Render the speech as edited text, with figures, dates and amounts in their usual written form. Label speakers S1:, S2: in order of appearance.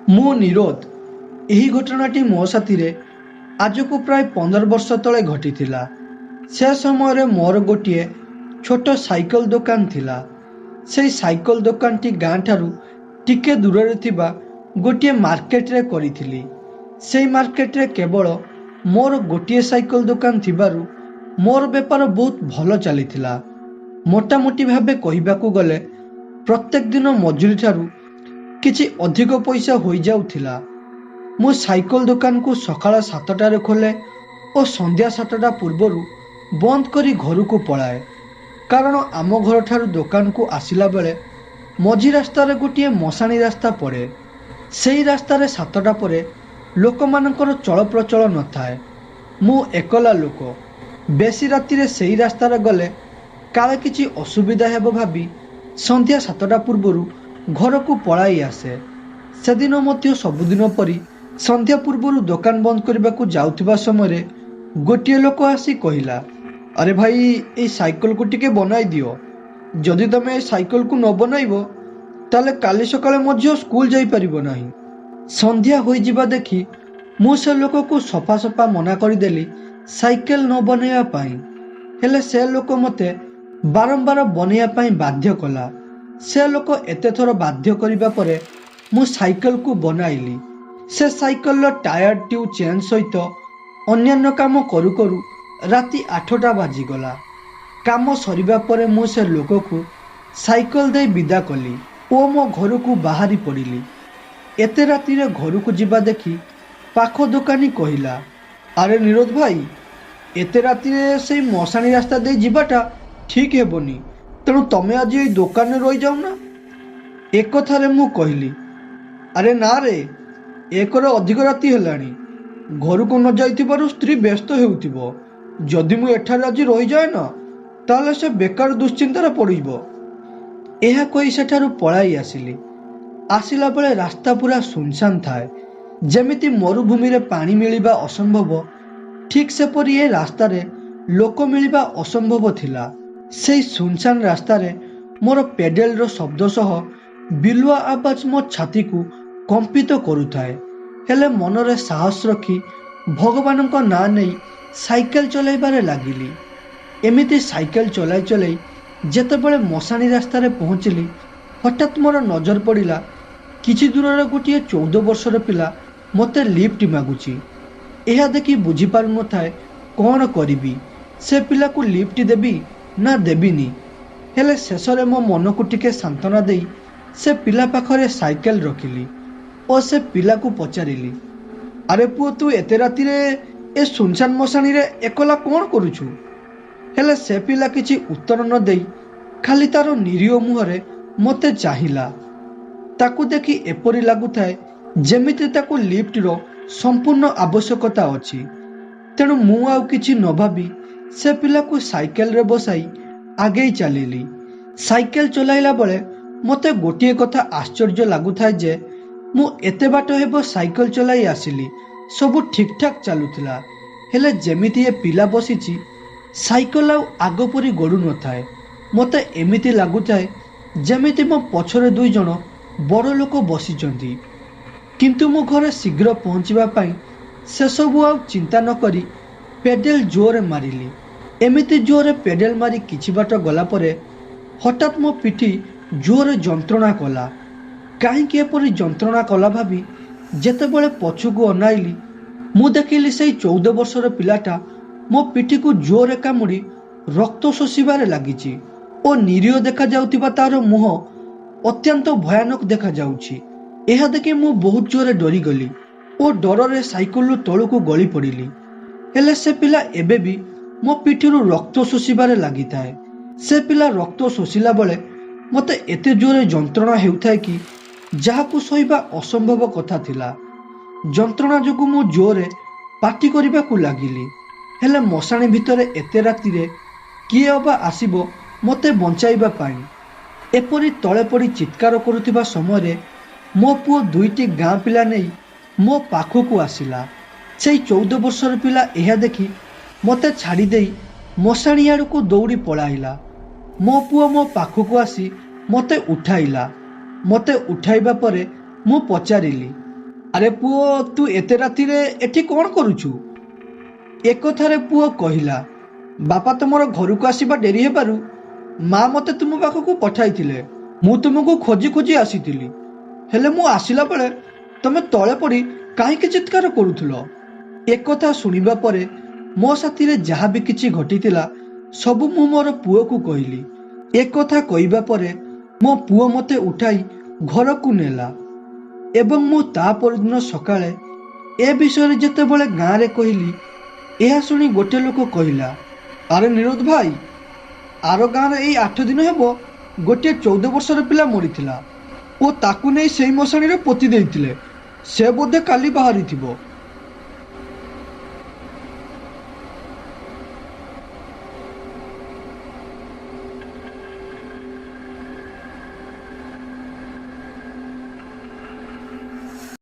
S1: ମୁଁ ନିରୋଦ। ଏହି ଘଟଣାଟି ମୋ ସାଥିରେ ଆଜକୁ ପ୍ରାୟ 15 ବର୍ଷ ତଳେ ଘଟିଥିଲା। ସେ ସମୟରେ ମୋର ଗୋଟିଏ ଛୋଟ ସାଇକେଲ ଦୋକାନ ଥିଲା। ସେଇ ସାଇକେଲ ଦୋକାନଟି ଗାଁ ଠାରୁ ଟିକେ ଦୂରରେ ଥିବା ଗୋଟିଏ ମାର୍କେଟରେ କରିଥିଲି। ସେଇ ମାର୍କେଟରେ କେବଳ ମୋର ଗୋଟିଏ ସାଇକେଲ ଦୋକାନ ଥିବାରୁ ମୋର ବେପାର ବହୁତ ଭଲ ଚାଲିଥିଲା। ମୋଟାମୋଟି ଭାବେ କହିବାକୁ ଗଲେ ପ୍ରତ୍ୟେକ ଦିନ ମଜୁରୀ ଠାରୁ କିଛି ଅଧିକ ପଇସା ହୋଇଯାଉଥିଲା। ମୁଁ ସାଇକେଲ ଦୋକାନକୁ ସକାଳ 7ଟାରେ ଖୋଲେ ଓ ସନ୍ଧ୍ୟା 7ଟା ପୂର୍ବରୁ ବନ୍ଦ କରି ଘରକୁ ପଳାଏ, କାରଣ ଆମ ଘରଠାରୁ ଦୋକାନକୁ ଆସିଲା ବେଳେ ମଝି ରାସ୍ତାରେ ଗୋଟିଏ ମଶାଣି ରାସ୍ତା ପଡ଼େ। ସେଇ ରାସ୍ତାରେ 7ଟା ପରେ ଲୋକମାନଙ୍କର ଚଳପ୍ରଚଳ ନଥାଏ। ମୁଁ ଏକଲା ଲୋକ, ବେଶୀ ରାତିରେ ସେଇ ରାସ୍ତାରେ ଗଲେ କାଳେ କିଛି ଅସୁବିଧା ହେବ ଭାବି ସନ୍ଧ୍ୟା 7ଟା ପୂର୍ବରୁ ଘରକୁ ପଳାଇ ଆସେ। ସେଦିନ ମଧ୍ୟ ସବୁଦିନ ପରି ସନ୍ଧ୍ୟା ପୂର୍ବରୁ ଦୋକାନ ବନ୍ଦ କରିବାକୁ ଯାଉଥିବା ସମୟରେ ଗୋଟିଏ ଲୋକ ଆସି କହିଲା, ଆରେ ଭାଇ, ଏଇ ସାଇକେଲକୁ ଟିକେ ବନାଇ ଦିଅ। ଯଦି ତମେ ଏ ସାଇକେଲକୁ ନ ବନାଇବ ତାହେଲେ କାଲି ସକାଳେ ମୋ ଝିଅ ସ୍କୁଲ ଯାଇପାରିବ ନାହିଁ। ସନ୍ଧ୍ୟା ହୋଇଯିବା ଦେଖି ମୁଁ ସେ ଲୋକକୁ ସଫା ସଫା ମନା କରିଦେଲି ସାଇକେଲ ନ ବନାଇବା ପାଇଁ। ହେଲେ ସେ ଲୋକ ମୋତେ ବାରମ୍ବାର ବନେଇବା ପାଇଁ ବାଧ୍ୟ କଲା। ସେ ଲୋକ ଏତେଥର ବାଧ୍ୟ କରିବା ପରେ ମୁଁ ସାଇକେଲକୁ ବନାଇଲି। ସେ ସାଇକେଲର ଟାୟାର ଟ୍ୟୁବ୍ ଚେଞ୍ଜ ସହିତ ଅନ୍ୟାନ୍ୟ କାମ କରୁ କରୁ ରାତି 8ଟା ବାଜିଗଲା। କାମ ସରିବା ପରେ ମୁଁ ସେ ଲୋକକୁ ସାଇକେଲ ଦେଇ ବିଦା କଲି ଓ ମୋ ଘରକୁ ବାହାରି ପଡ଼ିଲି। ଏତେ ରାତିରେ ଘରକୁ ଯିବା ଦେଖି ପାଖ ଦୋକାନୀ କହିଲା, ଆରେ ନିରୋଦ ଭାଇ, ଏତେ ରାତିରେ ସେଇ ମଶାଣି ରାସ୍ତା ଦେଇ ଯିବାଟା ଠିକ୍ ହେବନି, ତେଣୁ ତମେ ଆଜି ଏଇ ଦୋକାନରେ ରହିଯାଉ ନା। ଏକଥାରେ ମୁଁ କହିଲି, ଆରେ ନା ରେ, ଏକରେ ଅଧିକ ରାତି ହେଲାଣି, ଘରକୁ ନ ଯାଇଥିବାରୁ ସ୍ତ୍ରୀ ବ୍ୟସ୍ତ ହେଉଥିବ। ଯଦି ମୁଁ ଏଠାରେ ଆଜି ରହିଯାଏ ନା, ତାହେଲେ ସେ ବେକାର ଦୁଶ୍ଚିନ୍ତାରେ ପଡ଼ିବ। ଏହା କହି ସେଠାରୁ ପଳାଇ ଆସିଲି। ଆସିଲା ବେଳେ ରାସ୍ତା ପୁରା ଶୂନଶାନ ଥାଏ। ଯେମିତି ମରୁଭୂମିରେ ପାଣି ମିଳିବା ଅସମ୍ଭବ, ଠିକ୍ ସେପରି ଏ ରାସ୍ତାରେ ଲୋକ ମିଳିବା ଅସମ୍ଭବ ଥିଲା। ସେଇ ଶୂନଶାନ ରାସ୍ତାରେ ମୋର ପେଡେଲର ଶବ୍ଦ ସହ ବିଲୁଆ ଆବାଜ ମୋ ଛାତିକୁ କମ୍ପିତ କରୁଥାଏ। ହେଲେ ମନରେ ସାହସ ରଖି ଭଗବାନଙ୍କ ନାଁ ନେଇ ସାଇକେଲ ଚଲାଇବାରେ ଲାଗିଲି। ଏମିତି ସାଇକେଲ ଚଲାଇ ଚଲାଇ ଯେତେବେଳେ ମଶାଣି ରାସ୍ତାରେ ପହଞ୍ଚିଲି, ହଠାତ୍ ମୋର ନଜର ପଡ଼ିଲା କିଛି ଦୂରରେ ଗୋଟିଏ 14 ବର୍ଷର ପିଲା ମୋତେ ଲିଫ୍ଟ ମାଗୁଛି। ଏହା ଦେଖି ବୁଝିପାରୁନଥାଏ କ'ଣ କରିବି, ସେ ପିଲାକୁ ଲିଫ୍ଟ ଦେବି ନା ଦେବିନି। ହେଲେ ଶେଷରେ ମୋ ମନକୁ ଟିକେ ସାନ୍ତ୍ୱନା ଦେଇ ସେ ପିଲା ପାଖରେ ସାଇକେଲ ରଖିଲି ଓ ସେ ପିଲାକୁ ପଚାରିଲି, ଆରେ ପୁଅ, ତୁ ଏତେ ରାତିରେ ଏ ଶୂନଶାନ ମଶାଣିରେ ଏକଲା କ'ଣ କରୁଛୁ? ହେଲେ ସେ ପିଲା କିଛି ଉତ୍ତର ନ ଦେଇ ଖାଲି ତାର ନିରୀହ ମୁହଁରେ ମୋତେ ଚାହିଁଲା। ତାକୁ ଦେଖି ଏପରି ଲାଗୁଥାଏ ଯେମିତି ତାକୁ ଲିଫ୍ଟର ସମ୍ପୂର୍ଣ୍ଣ ଆବଶ୍ୟକତା ଅଛି। ତେଣୁ ମୁଁ ଆଉ କିଛି ନ ଭାବି ସେ ପିଲାକୁ ସାଇକେଲରେ ବସାଇ ଆଗେଇ ଚାଲିଲି। ସାଇକେଲ ଚଲାଇଲା ବେଳେ ମୋତେ ଗୋଟିଏ କଥା ଆଶ୍ଚର୍ଯ୍ୟ ଲାଗୁଥାଏ ଯେ ମୁଁ ଏତେ ବାଟ ହେବ ସାଇକେଲ ଚଲାଇ ଆସିଲି, ସବୁ ଠିକ୍ଠାକ୍ ଚାଲୁଥିଲା, ହେଲେ ଯେମିତି ଏ ପିଲା ବସିଛି ସାଇକେଲ ଆଉ ଆଗ ପରି ଗଡ଼ୁ ନଥାଏ। ମୋତେ ଏମିତି ଲାଗୁଥାଏ ଯେମିତି ମୋ ପଛରେ 2 ଜଣ ବଡ଼ ଲୋକ ବସିଛନ୍ତି। କିନ୍ତୁ ମୁଁ ଘରେ ଶୀଘ୍ର ପହଞ୍ଚିବା ପାଇଁ ସେସବୁ ଆଉ ଚିନ୍ତା ନ କରି ପେଡେଲ ଜୋରରେ ମାରିଲି। ଏମିତି ଜୋରରେ ପେଡେଲ ମାରି କିଛି ବାଟ ଗଲା ପରେ ହଠାତ୍ ମୋ ପିଠି ଜୋରରେ ଯନ୍ତ୍ରଣା କଲା। କାହିଁକି ଏପରି ଯନ୍ତ୍ରଣା କଲା ଭାବି ଯେତେବେଳେ ପଛକୁ ଅନାଇଲି, ମୁଁ ଦେଖିଲି ସେଇ 14 ବର୍ଷର ପିଲାଟା ମୋ ପିଠିକୁ ଜୋରରେ କାମୁଡ଼ି ରକ୍ତ ଶୋଷିବାରେ ଲାଗିଛି ଓ ନିରୀହ ଦେଖାଯାଉଥିବା ତାର ମୁହଁ ଅତ୍ୟନ୍ତ ଭୟାନକ ଦେଖାଯାଉଛି। ଏହା ଦେଖି ମୁଁ ବହୁତ ଜୋରରେ ଡରିଗଲି ଓ ଡରରେ ସାଇକେଲରୁ ତଳକୁ ଗଳି ପଡ଼ିଲି। ହେଲେ ସେ ପିଲା ଏବେ ବି ମୋ ପିଠିରୁ ରକ୍ତ ଶୋଷିବାରେ ଲାଗିଥାଏ। ସେ ପିଲା ରକ୍ତ ଶୋଷିଲା ବେଳେ ମୋତେ ଏତେ ଜୋରରେ ଯନ୍ତ୍ରଣା ହେଉଥାଏ କି ଯାହାକୁ ସହିବା ଅସମ୍ଭବ କଥା ଥିଲା। ଯନ୍ତ୍ରଣା ଯୋଗୁଁ ମୁଁ ଜୋରରେ ପାଟି କରିବାକୁ ଲାଗିଲି। ହେଲେ ମଶାଣି ଭିତରେ ଏତେ ରାତିରେ କିଏ ଅବା ଆସିବ ମୋତେ ବଞ୍ଚାଇବା ପାଇଁ? ଏପରି ତଳେ ପଡ଼ି ଚିତ୍କାର କରୁଥିବା ସମୟରେ ମୋ ପୁଅ 2ଟି ଗାଁ ପିଲା ନେଇ ମୋ ପାଖକୁ ଆସିଲା। ସେଇ 14 ବର୍ଷର ପିଲା ଏହା ଦେଖି ମୋତେ ଛାଡ଼ି ଦେଇ ମଶାଣି ଆଡ଼କୁ ଦୌଡ଼ି ପଳାଇଲା। ମୋ ପୁଅ ମୋ ପାଖକୁ ଆସି ମୋତେ ଉଠାଇଲା। ମୋତେ ଉଠାଇବା ପରେ ମୁଁ ପଚାରିଲି, ଆରେ ପୁଅ, ତୁ ଏତେ ରାତିରେ ଏଠି କ'ଣ କରୁଛୁ? ଏକଥାରେ ପୁଅ କହିଲା, ବାପା, ତୁମର ଘରକୁ ଆସିବା ଡେରି ହେବାରୁ ମା ମୋତେ ତୁମ ପାଖକୁ ପଠାଇଥିଲେ। ମୁଁ ତୁମକୁ ଖୋଜି ଖୋଜି ଆସିଥିଲି, ହେଲେ ମୁଁ ଆସିଲା ବେଳେ ତମେ ତଳେ ପଡ଼ି କାହିଁକି ଚିତ୍କାର କରୁଥିଲ? ଏକଥା ଶୁଣିବା ପରେ ମୋ ସାଥିରେ ଯାହା ବି କିଛି ଘଟିଥିଲା ସବୁ ମୁଁ ମୋର ପୁଅକୁ କହିଲି। ଏକଥା କହିବା ପରେ ମୋ ପୁଅ ମୋତେ ଉଠାଇ ଘରକୁ ନେଲା ଏବଂ ମୁଁ ତା ପରଦିନ ସକାଳେ ଏ ବିଷୟରେ ଯେତେବେଳେ ଗାଁରେ କହିଲି, ଏହା ଶୁଣି ଗୋଟେ ଲୋକ କହିଲା, ଆରେ ନିରୋଦ ଭାଇ, ଆର ଗାଁରେ ଏଇ 8 ଦିନ ହେବ ଗୋଟିଏ 14 ବର୍ଷର ପିଲା ମରିଥିଲା ଓ ତାକୁ ନେଇ ସେଇ ମଶାଣିରେ ପୋତି ଦେଇଥିଲେ। ସେ ବୋଧେ କାଲି ବାହାରିଥିବ।